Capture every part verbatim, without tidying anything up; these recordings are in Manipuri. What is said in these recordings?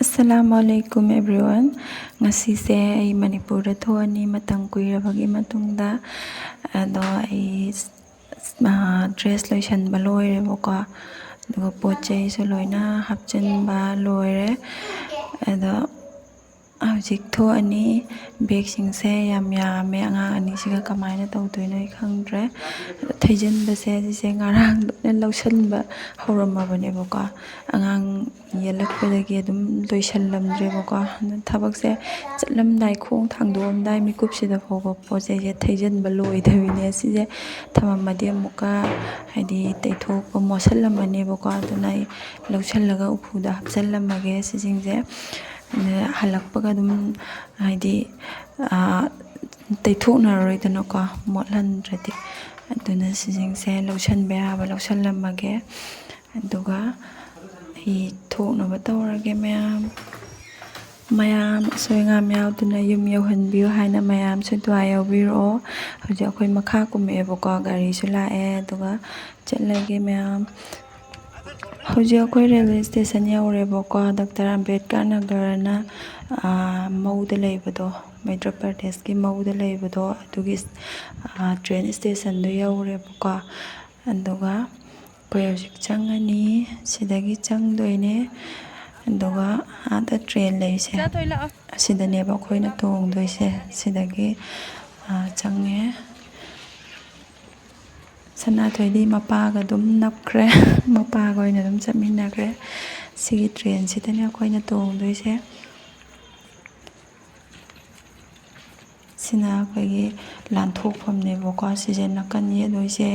Assalamu alaikum everyone. ꯉꯁꯤꯁꯦ ꯑꯩ ꯃꯅꯤꯄꯨꯔꯗ ꯊꯣꯛꯑꯅꯤ ꯃꯇꯝ ꯀꯨꯏꯔꯕꯒꯤ ꯃꯇꯨꯡꯗ꯫ ꯑꯗꯣ ꯑꯩ ꯗ꯭ꯔꯦꯁ ꯂꯣꯏꯁꯟꯕ ꯂꯣꯏꯔꯦꯕꯀꯣ, ꯑꯗꯨꯒ ꯄꯣꯠ ꯆꯩꯁꯨ ꯂꯣꯏꯅ ꯍꯥꯞꯆꯤꯟꯕ ꯂꯣꯏꯔꯦ꯫ ꯑꯗꯣ ꯍꯧꯖꯤꯛ ꯊꯣꯛꯑꯅꯤ꯫ ꯕꯦꯒꯁꯤꯡꯁꯦ ꯌꯥꯝ ꯌꯥꯝꯃꯦ, ꯑꯉꯥꯡ ꯑꯅꯤꯁꯤꯒ ꯀꯃꯥꯏꯅ ꯇꯧꯗꯣꯏꯅꯣ ꯑꯩ ꯈꯪꯗ꯭ꯔꯦ꯫ ꯊꯩꯖꯤꯟꯕꯁꯦ ꯁꯤꯁꯦ ꯉꯔꯥꯡ ꯂꯣꯏꯅ ꯂꯧꯁꯟꯕ ꯍꯧꯔꯝꯃꯕꯅꯦꯕꯀꯣ꯫ ꯑꯉꯥꯡ ꯌꯦꯜꯂꯛꯄꯗꯒꯤ ꯑꯗꯨꯝ ꯂꯣꯏꯁꯜꯂꯝꯗ꯭ꯔꯦꯕꯀꯣ꯫ ꯑꯗꯨ ꯊꯕꯛꯁꯦ ꯆꯠꯂꯝꯗꯥꯏ, ꯈꯣꯡ ꯊꯥꯡꯗꯣꯛꯑꯝꯗꯥꯏ ꯃꯤꯀꯨꯞꯁꯤꯗ ꯐꯥꯎꯕ ꯄꯣꯠ ꯆꯩꯁꯦ ꯊꯩꯖꯤꯟꯕ ꯂꯣꯏꯗꯕꯤꯅꯦ꯫ ꯁꯤꯁꯦ ꯊꯝꯃꯝꯃꯗꯤ ꯑꯃꯨꯛꯀ ꯍꯥꯏꯗꯤ ꯇꯩꯊꯣꯛꯄ ꯃꯣꯠꯁꯜꯂꯝꯃꯅꯦꯕꯀꯣ꯫ ꯑꯗꯨꯅ ꯑꯩ ꯂꯧꯁꯜꯂꯒ ꯎꯄꯨꯗ ꯍꯥꯞꯆꯜꯂꯝꯃꯒꯦ ꯁꯤꯁꯤꯡꯁꯦ꯫ ꯑꯗ ꯍꯜꯂꯛꯄꯒ ꯑꯗꯨꯝ ꯍꯥꯏꯗꯤ, ꯑꯥ, ꯇꯩꯊꯣꯛꯅꯔꯔꯣꯏꯗꯅꯀꯣ, ꯃꯣꯠꯍꯟꯗ꯭ꯔꯗꯤ꯫ ꯑꯗꯨꯅ ꯁꯤꯁꯤꯡꯁꯦ ꯂꯧꯁꯟꯕ ꯌꯥꯕ ꯂꯧꯁꯜꯂꯝꯃꯒꯦ꯫ ꯑꯗꯨꯒ ꯑꯩ ꯊꯣꯛꯅꯕ ꯇꯧꯔꯒꯦ ꯃꯌꯥꯝ꯫ ꯃꯌꯥꯝ ꯑꯁꯣꯏ ꯑꯉꯥꯝ ꯌꯥꯎꯗꯅ ꯌꯨꯝ ꯌꯧꯍꯟꯕꯤꯌꯨ ꯍꯥꯏꯅ ꯃꯌꯥꯝꯁꯨ ꯗꯨꯋꯥ ꯌꯥꯎꯕꯤꯔꯛꯑꯣ꯫ ꯍꯧꯖꯤꯛ ꯑꯩꯈꯣꯏ ꯃꯈꯥ ꯀꯨꯝꯃꯛꯑꯦꯕꯀꯣ, ꯒꯥꯔꯤꯁꯨ ꯂꯥꯛꯑꯦ꯫ ꯑꯗꯨꯒ ꯆꯠꯂꯒꯦ ꯃꯌꯥꯝ꯫ ꯍꯧꯖꯤꯛ ꯑꯩꯈꯣꯏ ꯔꯦꯜꯋꯦ ꯁ꯭ꯇꯦꯁꯟ ꯌꯧꯔꯦꯕꯀꯣ꯫ ꯗꯣꯛꯇꯔ ꯑꯝꯕꯦꯗꯀꯔ ꯅꯒꯔꯅ, ꯑꯥ, ꯃꯧꯗ ꯂꯩꯕꯗꯣ, ꯃꯩꯗ꯭ꯔ ꯄ꯭ꯔꯗꯦꯁꯀꯤ ꯃꯧꯗ ꯂꯩꯕꯗꯣ, ꯑꯗꯨꯒꯤ, ꯑꯥ, ꯇ꯭ꯔꯦꯟ ꯁ꯭ꯇꯦꯁꯟꯗꯣ ꯌꯧꯔꯦꯕꯀꯣ꯫ ꯑꯗꯨꯒ ꯑꯩꯈꯣꯏ ꯍꯧꯖꯤꯛ ꯆꯪꯉꯅꯤ꯫ ꯁꯤꯗꯒꯤ ꯆꯪꯗꯣꯏꯅꯦ꯫ ꯑꯗꯨꯒ ꯑꯥꯗ ꯇ꯭ꯔꯦꯟ ꯂꯩꯁꯦ, ꯑꯁꯤꯗꯅꯦꯕ ꯑꯩꯈꯣꯏꯅ ꯇꯣꯡꯗꯣꯏꯁꯦ꯫ ꯁꯤꯗꯒꯤ, ꯑꯥ, ꯆꯪꯉꯦ꯫ ꯁꯅꯥꯊꯣꯏꯗꯤ ꯃꯄꯥꯒ ꯑꯗꯨꯝ ꯅꯞꯈ꯭ꯔꯦ꯫ ꯃꯄꯥꯒ ꯑꯣꯏꯅ ꯑꯗꯨꯝ ꯆꯠꯃꯤꯟꯅꯈ꯭ꯔꯦ꯫ ꯁꯤꯒꯤ ꯇ꯭ꯔꯦꯟꯁꯤꯗꯅꯦ ꯑꯩꯈꯣꯏꯅ ꯇꯣꯡꯗꯣꯏꯁꯦ꯫ ꯁꯤꯅ ꯑꯩꯈꯣꯏꯒꯤ ꯂꯥꯟꯊꯣꯛꯐꯝꯅꯦꯕꯀꯣ꯫ ꯁꯤꯁꯦ ꯅꯥꯀꯟ ꯌꯦꯠꯂꯣꯏꯁꯦ,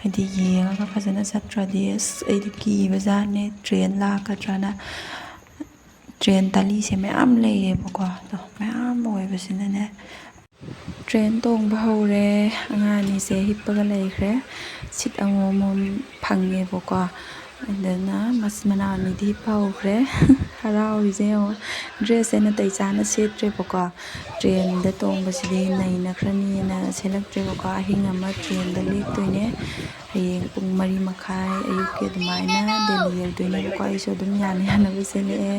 ꯍꯥꯏꯗꯤ ꯌꯦꯡꯉꯒ ꯐꯖꯅ ꯆꯠꯇ꯭ꯔꯗꯤ ꯑꯁ ꯑꯩꯗꯤ ꯀꯤꯕꯖꯥꯠꯅꯦ, ꯇ꯭ꯔꯦꯟ ꯂꯥꯛꯀꯗ꯭ꯔꯅ꯫ ꯇ꯭ꯔꯦꯟ ꯇꯥꯂꯤꯁꯦ ꯃꯌꯥꯝ ꯂꯩꯌꯦꯕꯀꯣ꯫ ꯑꯗꯣ ꯃꯌꯥꯝ ꯑꯣꯏꯕꯁꯤꯅꯅꯦ, ꯇ꯭ꯔꯦꯟ ꯇꯣꯡꯕ ꯍꯧꯔꯦ꯫ ꯑꯉꯥꯡ ꯑꯅꯤꯁꯦ ꯍꯤꯞꯄꯒ ꯂꯩꯈ꯭ꯔꯦ꯫ ꯁꯤꯠ ꯑꯃꯃꯝ ꯐꯪꯉꯦꯕꯀꯣ꯫ ꯑꯗꯨꯅ ꯃꯆꯤꯟ ꯃꯅꯥꯎ ꯑꯅꯤꯗꯤ ꯍꯤꯞꯄ ꯍꯧꯈ꯭ꯔꯦ꯫ ꯍꯔꯥꯎꯔꯤꯁꯦ ꯌꯦꯡꯉꯣ꯫ ꯗ꯭ꯔꯦꯁꯁꯦ ꯅꯥꯇꯩ ꯆꯥꯅ ꯁꯦꯠꯇ꯭ꯔꯦꯕꯀꯣ꯫ ꯇ꯭ꯔꯦꯟꯗ ꯇꯣꯡꯕꯁꯤꯗꯤ ꯅꯩꯅꯈ꯭ꯔꯅꯤꯅ ꯁꯦꯠꯂꯛꯇ꯭ꯔꯦꯕꯀꯣ꯫ ꯑꯍꯤꯡ ꯑꯃ ꯇ꯭ꯔꯦꯟꯗ ꯂꯦꯛꯇꯣꯏꯅꯦ꯫ ꯍꯌꯦꯡ ꯄꯨꯡ ꯃꯔꯤ ꯃꯈꯥꯏ ꯑꯌꯨꯛꯀꯤ ꯑꯗꯨꯃꯥꯏꯅ ꯗꯦꯜꯂꯤ ꯌꯧꯗꯣꯏꯅꯦꯕꯀꯣ꯫ ꯑꯩꯁꯨ ꯑꯗꯨꯝ ꯌꯥꯅ ꯌꯥꯅꯕ ꯁꯦꯠꯂꯛꯑꯦ꯫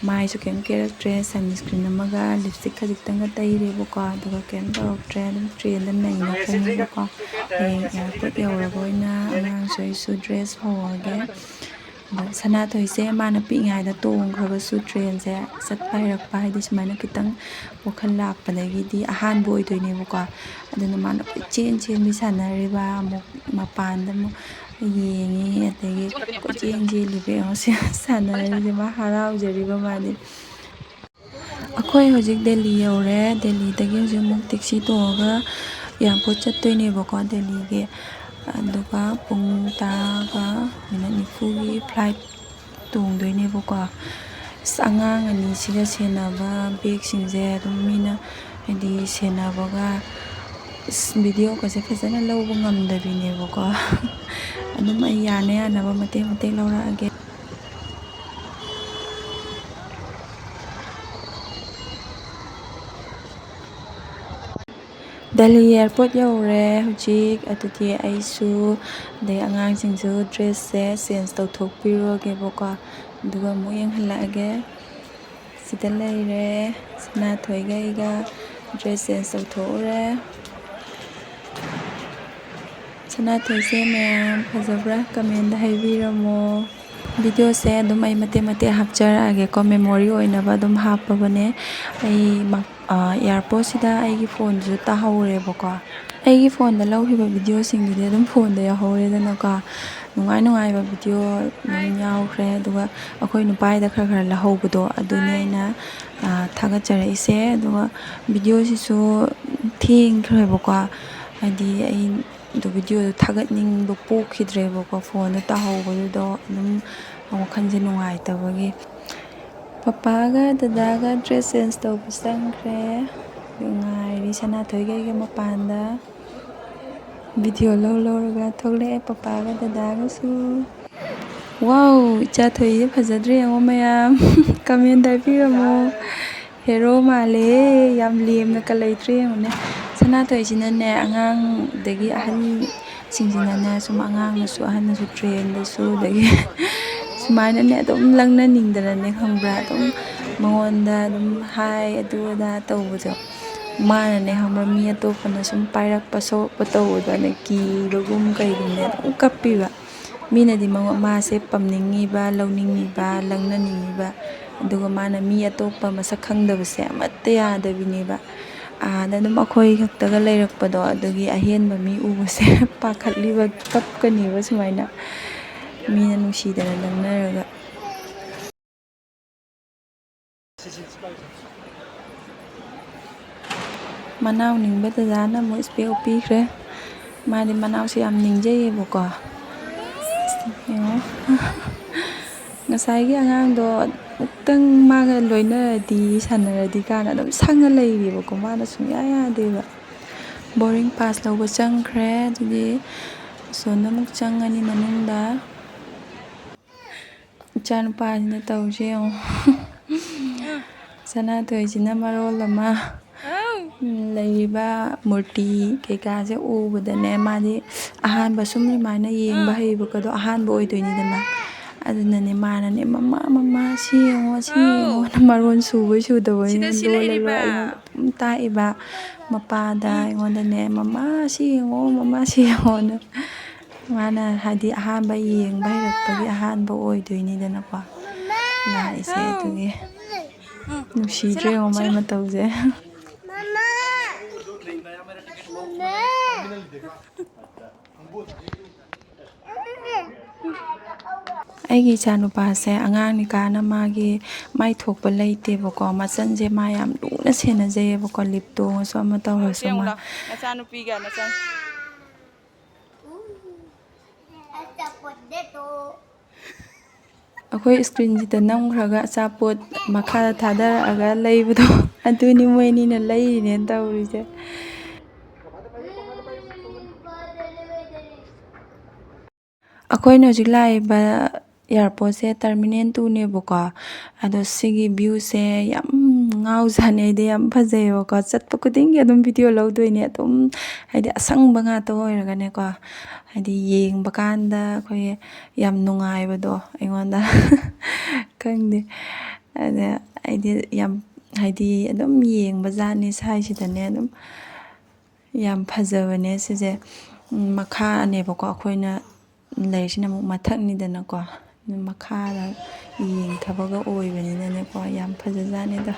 ꯃꯥꯏꯁꯨ ꯀꯩꯝ ꯀꯦꯔꯛꯇ꯭ꯔꯦ, sunscreen ꯑꯃꯒ lipstick ꯈꯖꯤꯛꯇꯪꯒ ꯇꯩꯔꯦꯕꯀꯣ꯫ ꯑꯗꯨꯒ ꯀꯩꯝ ꯇꯧꯔꯛꯇ꯭ꯔꯦ꯫ ꯑꯗꯨꯝ ꯇ꯭ꯔꯦꯟꯗ ꯅꯩꯅꯈ꯭ꯔꯅꯤꯕꯀꯣ꯫ ꯍꯌꯦꯡ airport ꯌꯧꯔꯒ ꯑꯣꯏꯅ ꯑꯉꯥꯡꯁꯨ ꯑꯩꯁꯨ dress ꯍꯧꯔꯒꯦ꯫ ꯑꯗꯣ ꯁꯅꯥꯊꯣꯏꯁꯦ ꯃꯥꯅ ꯄꯤꯛꯏꯉꯩꯗ ꯇꯣꯡꯈ꯭ꯔꯒꯁꯨ ꯇ꯭ꯔꯦꯟꯁꯦ ꯆꯠꯄ ꯍꯩꯔꯛꯄ, ꯍꯥꯏꯗꯤ ꯁꯨꯃꯥꯏꯅ ꯈꯤꯇꯪ ꯋꯥꯈꯜ ꯂꯥꯛꯄꯗꯒꯤꯗꯤ ꯑꯍꯥꯟꯕ ꯑꯣꯏꯗꯣꯏꯅꯦꯕꯀꯣ꯫ ꯑꯗꯨꯅ ꯃꯥꯅ ꯀꯣꯏꯆꯦꯟ ꯆꯦꯟꯕꯤ ꯁꯥꯟꯅꯔꯤꯕ, ꯑꯃꯨꯛ ꯃꯄꯥꯟꯗ ꯑꯃꯨꯛ ꯌꯦꯡꯉꯤ, ꯑꯗꯒꯤ ꯀꯣꯏꯆꯦꯟ ꯆꯦꯜꯂꯤꯕ ꯌꯦꯡꯉꯣ, ꯁꯤ ꯁꯥꯟꯅꯔꯤꯁꯦ ꯃꯥ ꯍꯔꯥꯎꯖꯔꯤꯕ ꯃꯥꯗꯤ꯫ ꯑꯩꯈꯣꯏ ꯍꯧꯖꯤꯛ ꯗꯦꯜꯂꯤ ꯌꯧꯔꯦ꯫ ꯗꯦꯜꯂꯤꯗꯒꯤ ꯍꯧꯖꯤꯛ ꯑꯃꯨꯛ taxi ꯇꯣꯡꯉꯒ airport ꯆꯠꯇꯣꯏꯅꯦꯕꯀꯣ, ꯗꯦꯜꯂꯤꯒꯤ꯫ ꯑꯗꯨꯒ ꯄꯨꯡ ꯇꯔꯥꯒ minute ꯅꯤꯐꯨꯒꯤ flight ꯇꯣꯡꯗꯣꯏꯅꯦꯕꯀꯣ꯫ ꯑꯁ, ꯑꯉꯥꯡ ꯑꯅꯤꯁꯤꯒ ꯁꯦꯟꯅꯕ, bagꯁꯤꯡꯁꯦ ꯑꯗꯨꯝ ꯃꯤꯅ ꯍꯥꯏꯗꯤ ꯁꯦꯟꯅꯕꯒ, ꯑꯁ, videoꯒꯁꯦ ꯐꯖꯅ ꯂꯧꯕ ꯉꯝꯗꯕꯤꯅꯦꯕꯀꯣ꯫ ꯑꯗꯨꯝ ꯑꯩ ꯌꯥꯅ ꯌꯥꯅꯕ ꯃꯇꯦꯛ ꯃꯇꯦꯛ ꯂꯧꯔꯛꯑꯒꯦ꯫ ꯗꯦꯜꯂꯤ airport ꯌꯧꯔꯦ ꯍꯧꯖꯤꯛ꯫ ꯑꯗꯨꯗꯤ ꯑꯩꯁꯨ ꯑꯗꯩ ꯑꯉꯥꯡꯁꯤꯡꯁꯨ dressꯁꯦ change ꯇꯧꯊꯣꯛꯄꯤꯔꯨꯔꯒꯦꯕꯀꯣ꯫ ꯑꯗꯨꯒ ꯑꯃꯨꯛ ꯌꯦꯡꯍꯜꯂꯛꯑꯒꯦ꯫ ꯁꯤꯗ ꯂꯩꯔꯦ꯫ ꯁꯅꯥꯊꯣꯏꯒ ꯑꯩꯒ dress change ꯇꯧꯊꯣꯛꯎꯔꯦ꯫ ꯁꯅꯥꯊꯣꯏꯁꯦ ꯃꯌꯥꯝ ꯐꯖꯕ꯭ꯔꯥ? Commentꯗ ꯍꯥꯏꯕꯤꯔꯝꯃꯣ꯫ Videoꯁꯦ ꯑꯗꯨꯝ ꯑꯩ ꯃꯇꯦꯛ ꯃꯇꯦꯛ ꯍꯥꯞꯆꯔꯛꯑꯒꯦꯀꯣ, memory ꯑꯣꯏꯅꯕ ꯑꯗꯨꯝ ꯍꯥꯞꯄꯕꯅꯦ꯫ ꯑꯩ ꯃ-, ꯑ, airportꯁꯤꯗ ꯑꯩꯒꯤ phoneꯁꯨ ꯇꯥꯍꯧꯔꯦꯕꯀꯣ꯫ ꯑꯩꯒꯤ phoneꯗ ꯂꯧꯈꯤꯕ videoꯁꯤꯡꯗꯨꯗꯤ ꯑꯗꯨꯝ phoneꯗ ꯌꯥꯎꯍꯧꯔꯦꯗꯅꯀꯣ꯫ ꯅꯨꯡꯉꯥꯏ ꯅꯨꯡꯉꯥꯏꯕ video ꯑꯗꯨꯝ ꯌꯥꯎꯈ꯭ꯔꯦ꯫ ꯑꯗꯨꯒ ꯑꯩꯈꯣꯏ ꯅꯨꯄꯥꯒꯤꯗ ꯈꯔ ꯈꯔ ꯂꯧꯍꯧꯕꯗꯣ ꯑꯗꯨꯅꯦ ꯑꯩꯅ, ꯑ, ꯊꯥꯒꯠꯆꯔꯛꯏꯁꯦ꯫ ꯑꯗꯨꯒ videoꯁꯤꯁꯨ ꯊꯦꯡꯈ꯭ꯔꯦꯕꯀꯣ꯫ ꯍꯥꯏꯗꯤ ꯑꯩ ꯑꯗꯨ videoꯗꯣ ꯊꯥꯒꯠꯅꯤꯡꯕ ꯄꯣꯛꯈꯤꯗ꯭ꯔꯦꯕꯀꯣ, phoneꯗ ꯇꯥꯍꯧꯕꯗꯨꯗꯣ ꯑꯗꯨꯝ ꯋꯥꯈꯜꯁꯦ ꯅꯨꯡꯉꯥꯏꯇꯕꯒꯤ꯫ ꯄꯄꯥꯒ ꯗꯗꯥꯒ dress change ꯇꯧꯕ ꯆꯪꯈ꯭ꯔꯦ꯫ ꯑꯗꯨ ꯉꯥꯏꯔꯤ ꯁꯅꯥꯊꯣꯏꯒ ꯑꯩꯒ ꯃꯄꯥꯟꯗ꯫ Video ꯂꯧ ꯂꯧꯔꯒ ꯊꯣꯛꯂꯛꯑꯦ ꯄꯄꯥꯒ ꯗꯗꯥꯒꯁꯨ꯫ ꯋꯥꯎ, ꯏꯆꯥ ꯊꯣꯏꯁꯦ ꯐꯖꯗ꯭ꯔꯦ ꯌꯦꯡꯉꯣ ꯃꯌꯥꯝ꯫ ꯀꯃꯦꯟꯗ ꯍꯥꯏꯕꯤꯔꯝꯃꯣ꯫ ꯍꯦꯔꯣ ꯃꯥꯜꯂꯦ, ꯌꯥꯝ ꯂꯦꯝꯅꯀ ꯂꯩꯇ꯭ꯔꯦ ꯌꯦꯡꯉꯣꯅꯦ꯫ ꯁꯅꯥꯊꯣꯏꯁꯤꯅꯅꯦ, ꯑꯉꯥꯡꯗꯒꯤ ꯑꯍꯟꯁꯤꯡꯁꯤꯅꯅꯦ, ꯁꯨꯝ ꯑꯉꯥꯡꯅꯁꯨ ꯑꯍꯟꯅꯁꯨ ꯇ꯭ꯔꯦꯟꯗꯁꯨ, ꯑꯗꯒꯤ ꯁꯨꯃꯥꯏꯅꯅꯦ ꯑꯗꯨꯝ ꯂꯪꯅꯅꯤꯡꯗꯅꯅꯦ, ꯈꯪꯕ꯭ꯔꯥ? ꯑꯗꯨꯝ ꯃꯉꯣꯟꯗ ꯑꯗꯨꯝ ꯍꯥꯏ, ꯑꯗꯨ ꯑꯗꯥ ꯇꯧꯕꯗꯣ, ꯃꯥꯅꯅꯦ, ꯈꯪꯕ꯭ꯔꯥ? ꯃꯤ ꯑꯇꯣꯞꯄꯅ ꯁꯨꯝ ꯄꯥꯏꯔꯛꯄ ꯁꯣꯛꯄ ꯇꯧꯕꯗꯣꯅꯦ, ꯀꯤꯕꯒꯨꯝ ꯀꯩꯒꯨꯝꯅꯦ ꯑꯗꯨꯝ ꯀꯞꯄꯤꯕ꯫ ꯃꯤꯅꯗꯤ ꯃꯉꯣ-, ꯃꯥꯁꯦ ꯄꯝꯅꯤꯡꯉꯤꯕ, ꯂꯧꯅꯤꯡꯉꯤꯕ, ꯂꯪꯅꯅꯤꯡꯉꯤꯕ, ꯑꯗꯨꯒ ꯃꯥꯅ ꯃꯤ ꯑꯇꯣꯞꯄ ꯃꯁꯛ ꯈꯪꯗꯕꯁꯦ ꯑꯃꯠꯇ ꯌꯥꯗꯕꯤꯅꯦꯕ꯫ ꯑꯥꯗ ꯑꯗꯨꯝ ꯑꯩꯈꯣꯏ ꯈꯛꯇꯒ ꯂꯩꯔꯛꯄꯗꯣ, ꯑꯗꯨꯒꯤ ꯑꯍꯦꯟꯕ ꯃꯤ ꯎꯕꯁꯦ ꯄꯥꯈꯠꯂꯤꯕ, ꯀꯞꯀꯅꯤꯕ ꯁꯨꯃꯥꯏꯅ, ꯃꯤꯅ ꯅꯨꯡꯁꯤꯗꯅ ꯂꯪꯅꯔꯒ꯫ ꯃꯅꯥꯎ ꯅꯤꯡꯕ ꯗꯗꯥꯅ ꯑꯃꯨꯛ ꯏꯁꯄꯦꯛ ꯎꯞꯄꯤꯈ꯭ꯔꯦ꯫ ꯃꯥꯗꯤ ꯃꯅꯥꯎꯁꯦ ꯌꯥꯝ ꯅꯤꯡꯖꯩꯌꯦꯕꯀꯣ꯫ ꯌꯦꯡꯉꯣ꯫ ꯉꯁꯥꯏꯒꯤ ꯑꯉꯥꯡꯗꯣ ꯑꯃꯨꯛꯇꯪ ꯃꯥꯒ ꯂꯣꯏꯅꯔꯗꯤ, ꯁꯥꯟꯅꯔꯗꯤ ꯀꯥꯏꯅ ꯑꯗꯨꯝ ꯁꯪꯉ ꯂꯩꯔꯤꯕꯀꯣ꯫ ꯃꯥꯅ ꯁꯨꯡꯌꯥ ꯌꯥꯗꯦꯕ꯫ ꯕꯣꯔꯗꯤꯡ ꯄꯥꯁ ꯂꯧꯕ ꯆꯪꯈ꯭ꯔꯦ꯫ ꯑꯗꯨꯗꯤ ꯑꯁꯣꯝꯗ ꯑꯃꯨꯛ ꯆꯪꯉꯅꯤ ꯃꯅꯨꯡꯗ꯫ ꯏꯆꯥꯅꯨꯄꯥꯁꯤꯅ ꯇꯧꯔꯤꯁꯦ ꯌꯦꯡꯉꯣ꯫ ꯁꯅꯥꯊꯣꯏꯁꯤꯅ ꯃꯔꯣꯜ ꯑꯃ, ꯎꯝ, ꯂꯩꯔꯤꯕ ꯃꯨꯔꯇꯤ ꯀꯩꯀꯥꯁꯦ ꯎꯕꯗꯅꯦ, ꯃꯥꯗꯤ ꯑꯍꯥꯟꯕ ꯁꯨꯝ ꯑꯗꯨꯃꯥꯏꯅ ꯌꯦꯡꯕ ꯍꯩꯕꯀꯗꯣ ꯑꯍꯥꯟꯕ ꯑꯣꯏꯗꯣꯏꯅꯤꯗꯅ꯫ ꯑꯗꯨꯅꯅꯦ ꯃꯥꯅꯅꯦ, "ꯃꯃꯥ, ꯃꯃꯥ, ꯁꯤ ꯌꯦꯡꯉꯣ, ꯁꯤ ꯌꯦꯡꯉꯣ"ꯅ ꯃꯔꯣꯟ ꯁꯨꯕꯣꯏ ꯁꯨꯗꯕꯣꯏ ꯂꯣꯜꯂ ꯂꯣꯜꯂ ꯑꯗꯨꯝ ꯇꯥꯛꯏꯕ꯫ ꯃꯄꯥꯗ ꯑꯩꯉꯣꯟꯗꯅꯦ, "ꯃꯃꯥ, ꯁꯤ ꯌꯦꯡꯉꯣ, ꯃꯃꯥ, ꯁꯤ ꯌꯦꯡꯉꯣꯅ"꯫ ꯃꯥꯅ ꯍꯥꯏꯗꯤ ꯑꯍꯥꯟꯕ ꯌꯦꯡꯕ ꯍꯩꯔꯛꯄꯒꯤ ꯑꯍꯥꯟꯕ ꯑꯣꯏꯗꯣꯏꯅꯤꯗꯅꯀꯣ ꯂꯥꯛꯏꯁꯦ, ꯑꯗꯨꯒꯤ ꯅꯨꯡꯁꯤꯗ꯭ꯔꯣ ꯌꯦꯡꯉꯣ ꯃꯥꯏ ꯃꯇꯧꯁꯦ꯫ ꯑꯩꯒꯤ ꯏꯆꯥꯅꯨꯄꯥꯁꯦ ꯑꯉꯥꯡꯅꯤ ꯀꯥꯏꯅ ꯃꯥꯒꯤ ꯃꯥꯏ ꯊꯣꯛꯄ ꯂꯩꯇꯦꯕꯀꯣ꯫ ꯃꯆꯟꯁꯦ ꯃꯥ ꯌꯥꯝ ꯂꯨꯅ ꯁꯦꯟꯅꯖꯩꯌꯦꯕꯀꯣ꯫ ꯂꯤꯞ ꯇꯣꯡꯉꯁꯨ ꯑꯃ ꯇꯧꯔꯁꯨ ꯃꯥ꯫ ꯅꯆꯥꯅꯨꯄꯤꯒ ꯅꯆꯟ꯫ ꯑꯩꯈꯣꯏ ꯏꯁꯀ꯭ꯔꯤꯟꯁꯤꯗ ꯅꯝꯈ꯭ꯔꯒ ꯑꯆꯥꯄꯣꯠ ꯃꯈꯥꯗ ꯊꯥꯗꯔꯛꯑꯒ ꯂꯩꯕꯗꯣ, ꯑꯗꯨꯅꯤ ꯃꯣꯏ ꯑꯅꯤꯅ ꯂꯩꯔꯤꯅꯦꯅ ꯇꯧꯔꯤꯁꯦ꯫ ꯑꯩꯈꯣꯏꯅ ꯍꯧꯖꯤꯛ ꯂꯥꯛꯏꯕ ꯑꯦꯌꯥꯔꯄꯣꯔꯠꯁꯦ ꯇꯔꯃꯤꯅꯦꯜ ꯇꯨꯅꯦꯕꯀꯣ꯫ ꯑꯗꯣ ꯁꯤꯒꯤ ꯚ꯭ꯌꯨꯁꯦ ꯌꯥꯝ ꯉꯥꯎꯖꯥꯠꯅꯤ, ꯑꯩꯗꯤ ꯌꯥꯝ ꯐꯖꯩꯌꯦꯕꯀꯣ꯫ ꯆꯠꯄ ꯈꯨꯗꯤꯡꯒꯤ ꯑꯗꯨꯝ ꯚꯤꯗꯤꯑꯣ ꯂꯧꯗꯣꯏꯅꯦ ꯑꯗꯨꯝ, ꯍꯥꯏꯗꯤ ꯑꯁꯪꯕ ꯉꯥꯛꯇ ꯑꯣꯏꯔꯒꯅꯦꯀꯣ꯫ ꯍꯥꯏꯗꯤ ꯌꯦꯡꯕ ꯀꯥꯟꯗ ꯑꯩꯈꯣꯏꯒꯤ ꯌꯥꯝ ꯅꯨꯡꯉꯥꯏꯕꯗꯣ ꯑꯩꯉꯣꯟꯗ꯫ ꯈꯪꯗꯦ꯫ ꯑꯗ ꯑꯩꯗꯤ ꯌꯥꯝ, ꯍꯥꯏꯗꯤ ꯑꯗꯨꯝ ꯌꯦꯡꯕ ꯖꯥꯠꯅꯤ ꯁ꯭ꯋꯥꯏꯁꯤꯗꯅꯦ ꯑꯗꯨꯝ꯫ ꯌꯥꯝ ꯐꯖꯕꯅꯦ ꯁꯤꯁꯦ꯫ ꯎꯝ, ꯃꯈꯥꯅꯦꯕꯀꯣ ꯑꯩꯈꯣꯏꯅ ꯂꯩꯔꯤꯁꯤꯅ ꯑꯃꯨꯛ ꯃꯊꯛꯅꯤꯗꯅꯀꯣ꯫ ꯑꯗꯨ ꯃꯈꯥꯗ ꯌꯦꯡꯊꯕꯒ ꯑꯣꯏꯕꯅꯤꯅꯅꯦꯀꯣ, ꯌꯥꯝ ꯐꯖꯖꯥꯠꯅꯤꯗ꯫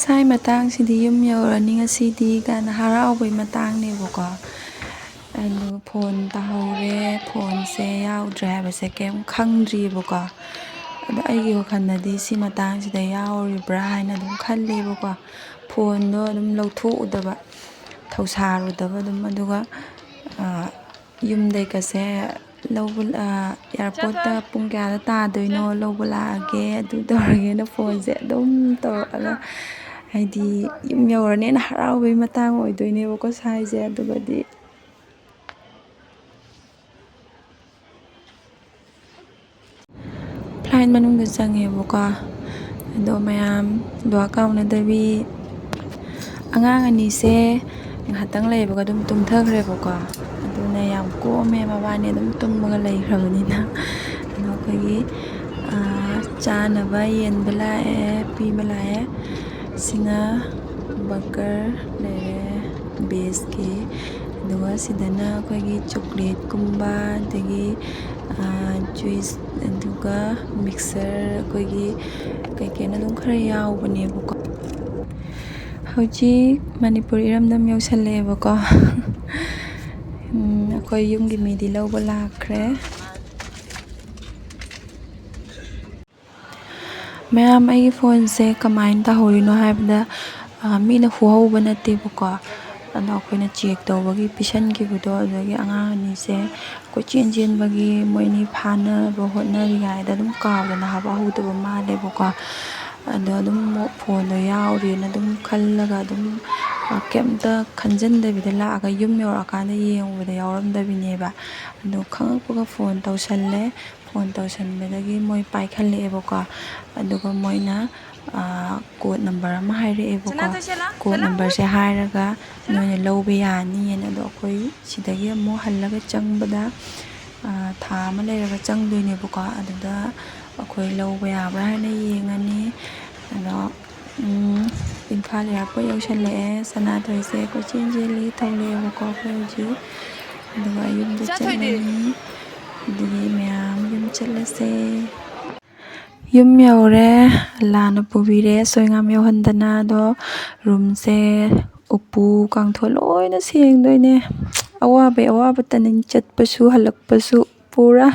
ꯁꯥꯏ ꯃꯇꯥꯡꯁꯤꯗꯤ ꯌꯨꯝ ꯌꯧꯔꯅꯤ ꯉꯁꯤꯗꯤ ꯀꯥꯏꯅ ꯍꯔꯥꯎꯕꯩ ꯃꯇꯥꯡꯅꯦꯕꯀꯣ꯫ ꯑꯗꯨ ꯐꯣꯟ ꯇꯥꯍꯧꯔꯦ, ꯐꯣꯟꯁꯦ ꯌꯥꯎꯗ꯭ꯔꯦ ꯍꯥꯏꯕꯁꯦ ꯀꯩꯝ ꯈꯪꯗ꯭ꯔꯤꯕꯀꯣ꯫ ꯑꯗꯣ ꯑꯩꯒꯤ ꯋꯥꯈꯜꯗꯗꯤ ꯁꯤ ꯃꯇꯥꯡꯁꯤꯗ ꯌꯥꯎꯔꯤꯕ꯭ꯔꯥ ꯍꯥꯏꯅ ꯑꯗꯨꯝ ꯈꯜꯂꯦꯕꯀꯣ꯫ ꯐꯣꯟꯗꯣ ꯑꯗꯨꯝ ꯂꯧꯊꯣꯛꯎꯗꯕ, ꯊꯧꯁꯥꯔꯨꯗꯕ ꯑꯗꯨꯝ꯫ ꯑꯗꯨꯒ, ꯑ, ꯌꯨꯝꯗꯩꯒꯁꯦ ꯂꯧꯕ, ꯑ, ꯑꯦꯌꯥꯔꯄꯣꯔꯠꯇ ꯄꯨꯡ ꯀꯌꯥꯗ ꯇꯥꯗꯣꯏꯅꯣ, ꯂꯧꯕ ꯂꯥꯛꯑꯒꯦ, ꯑꯗꯨ ꯇꯧꯔꯒꯦꯅ ꯐꯣꯟꯁꯦ ꯑꯗꯨꯝ ꯇꯧꯔꯛꯑꯒ, ꯍꯥꯏꯗꯤ ꯌꯨꯝ ꯌꯧꯔꯅꯦꯅ ꯍꯔꯥꯎꯕꯩ ꯃꯇꯥꯡ ꯑꯣꯏꯗꯣꯏꯅꯦꯕꯀꯣ ꯁꯥꯏꯁꯦ꯫ ꯑꯗꯨꯒꯗꯤ ꯐ꯭ꯂꯥꯏꯠ ꯃꯅꯨꯡꯗ ꯆꯪꯉꯦꯕꯀꯣ꯫ ꯑꯗꯣ ꯃꯌꯥꯝ ꯗꯨꯋꯥ ꯀꯥꯎꯅꯗꯕꯤ, ꯑꯉꯥꯡ ꯑꯅꯤꯁꯦ ꯉꯥꯏꯍꯥꯛꯇꯪ ꯂꯩꯕꯒ ꯑꯗꯨꯝ ꯇꯨꯝꯊꯈ꯭ꯔꯦꯕꯀꯣ꯫ ꯑꯗꯨꯅ ꯌꯥꯝ ꯀꯣꯝꯃꯦ, ꯃꯕꯥꯅꯤ ꯑꯗꯨꯝ ꯇꯨꯝꯃꯒ ꯂꯩꯈ꯭ꯔꯕꯅꯤꯅ꯫ ꯑꯗꯣ ꯑꯩꯈꯣꯏꯒꯤ, ꯑꯥ, ꯆꯥꯅꯕ ꯌꯦꯟꯕ ꯂꯥꯛꯑꯦ, ꯄꯤꯕ ꯂꯥꯛꯑꯦ꯫ ꯁꯤꯅ ꯕꯔꯒꯔ ꯂꯩꯔꯦ, ꯕꯦꯖꯀꯤ꯫ ꯑꯗꯨꯒ ꯁꯤꯗꯅ ꯑꯩꯈꯣꯏꯒꯤ ꯆꯣꯀ꯭ꯂꯦꯠꯀꯨꯝꯕ, ꯑꯗꯒꯤ, ꯑꯥ, ꯖꯨꯏꯁ, ꯑꯗꯨꯒ ꯃꯤꯛꯁꯆꯔ, ꯑꯩꯈꯣꯏꯒꯤ ꯀꯩꯀꯩꯅꯣ ꯑꯗꯨꯝ ꯈꯔ ꯌꯥꯎꯕꯅꯦꯕꯀꯣ꯫ ꯍꯧꯖꯤꯛ ꯃꯅꯤꯄꯨꯔ ꯏꯔꯝꯗꯝ ꯌꯧꯁꯜꯂꯛꯑꯦꯕꯀꯣ꯫ ꯎꯝ, ꯑꯩꯈꯣꯏ ꯌꯨꯝꯒꯤ ꯃꯤꯗꯤ ꯂꯧꯕ ꯂꯥꯛꯈ꯭ꯔꯦ꯫ ꯃꯌꯥꯝ, ꯑꯩꯒꯤ ꯐꯣꯟꯁꯦ ꯀꯃꯥꯏꯅ ꯇꯧꯍꯧꯔꯤꯅꯣ ꯍꯥꯏꯕꯗ, ꯑ, ꯃꯤꯅ ꯍꯨꯍꯧꯕ ꯅꯠꯇꯦꯕꯀꯣ, ꯑꯗꯣ ꯑꯩꯈꯣꯏꯅ ꯆꯦꯛ ꯇꯧꯕꯒꯤ ꯄꯤꯁꯟꯈꯤꯕꯗꯣ, ꯑꯗꯨꯗꯒꯤ ꯑꯉꯥꯡ ꯑꯅꯤꯁꯦ ꯀꯣꯏꯆꯦꯟ ꯆꯦꯟꯕꯒꯤ ꯃꯣꯏ ꯑꯅꯤ ꯐꯥꯅꯕ ꯍꯣꯠꯅꯔꯤꯉꯩꯗ ꯑꯗꯨꯝ ꯀꯥꯎꯗꯅ ꯍꯥꯞꯍꯧꯗꯕ ꯃꯥꯜꯂꯦꯕꯀꯣ꯫ ꯑꯗꯣ ꯑꯗꯨꯝ ꯐꯣꯟꯗꯣ ꯌꯥꯎꯔꯤꯅ ꯑꯗꯨꯝ ꯈꯜꯂꯒ ꯑꯗꯨꯝ, ꯑ, ꯀꯩꯝꯇ ꯈꯟꯖꯟꯗꯕꯤꯗ ꯂꯥꯛꯑꯒ ꯌꯨꯝ ꯌꯧꯔꯛꯑꯀꯥꯟꯗ ꯌꯦꯡꯉꯨꯕꯗ ꯌꯥꯎꯔꯝꯗꯕꯤꯅꯦꯕ꯫ ꯑꯗꯣ ꯈꯪꯉꯛꯄꯒ ꯐꯣꯟ ꯇꯧꯁꯜꯂꯦ꯫ ꯐꯣꯟ ꯇꯧꯁꯟꯕꯗꯒꯤ ꯃꯣꯏ ꯄꯥꯏꯈꯠꯂꯛꯑꯦꯕꯀꯣ꯫ ꯑꯗꯨꯒ ꯃꯣꯏꯅ, ꯑ, ꯀꯣꯗ ꯅꯝꯕꯔ ꯑꯃ ꯍꯥꯏꯔꯛꯑꯦꯕꯀꯣ꯫ ꯀꯣꯗ ꯅꯝꯕꯔꯁꯦ ꯍꯥꯏꯔꯒ ꯅꯣꯏꯅ ꯂꯧꯕ ꯌꯥꯅꯤꯅ꯫ ꯑꯗꯣ ꯑꯩꯈꯣꯏ ꯁꯤꯗꯒꯤ ꯑꯃꯨꯛ ꯍꯜꯂꯒ ꯆꯪꯕꯗ, ꯑ, ꯊꯥ ꯑꯃ ꯂꯩꯔꯒ ꯆꯪꯗꯣꯏꯅꯦꯕꯀꯣ꯫ ꯑꯗꯨꯗ ꯑꯩꯈꯣꯏ ꯂꯧꯕ ꯌꯥꯕ꯭ꯔꯥ ꯍꯥꯏꯅ ꯌꯦꯡꯉꯅꯤ꯫ ꯑꯗꯣ, ꯎꯝ, ꯏꯝꯐꯥꯜ ꯑꯦꯌꯥꯔꯄꯣꯔꯠ ꯌꯧꯁꯜꯂꯛꯑꯦ꯫ ꯁꯅꯥꯊꯣꯏꯁꯦ ꯀꯣꯏꯆꯦꯟ ꯆꯦꯜꯂꯤ, ꯊꯣꯛꯂꯛꯑꯦꯕꯀꯣ ꯑꯩꯈꯣꯏ ꯍꯧꯖꯤꯛ꯫ ꯑꯗꯨꯒ ꯌꯨꯝꯗ ꯆꯠꯂꯅꯤ꯫ ꯑꯗꯨꯗꯤ ꯃꯌꯥꯝ ꯌꯨꯝ ꯆꯠꯂꯁꯦ꯫ ꯌꯨꯝ ꯌꯧꯔꯦ, ꯑꯜꯂꯥꯅ ꯄꯨꯕꯤꯔꯦ, ꯑꯁꯣꯏ ꯑꯉꯥꯝ ꯌꯧꯍꯟꯗꯅ꯫ ꯑꯗꯣ ꯔꯨꯝꯁꯦ ꯎꯄꯨ ꯀꯥꯡꯊꯣꯜ ꯂꯣꯏꯅ ꯁꯦꯡꯗꯣꯏꯅꯦ꯫ ꯑꯋꯥꯕꯩ ꯑꯋꯥꯕꯇꯅꯤ, ꯆꯠꯄꯁꯨ ꯍꯜꯂꯛꯄꯁꯨ ꯄꯨꯔꯥ꯫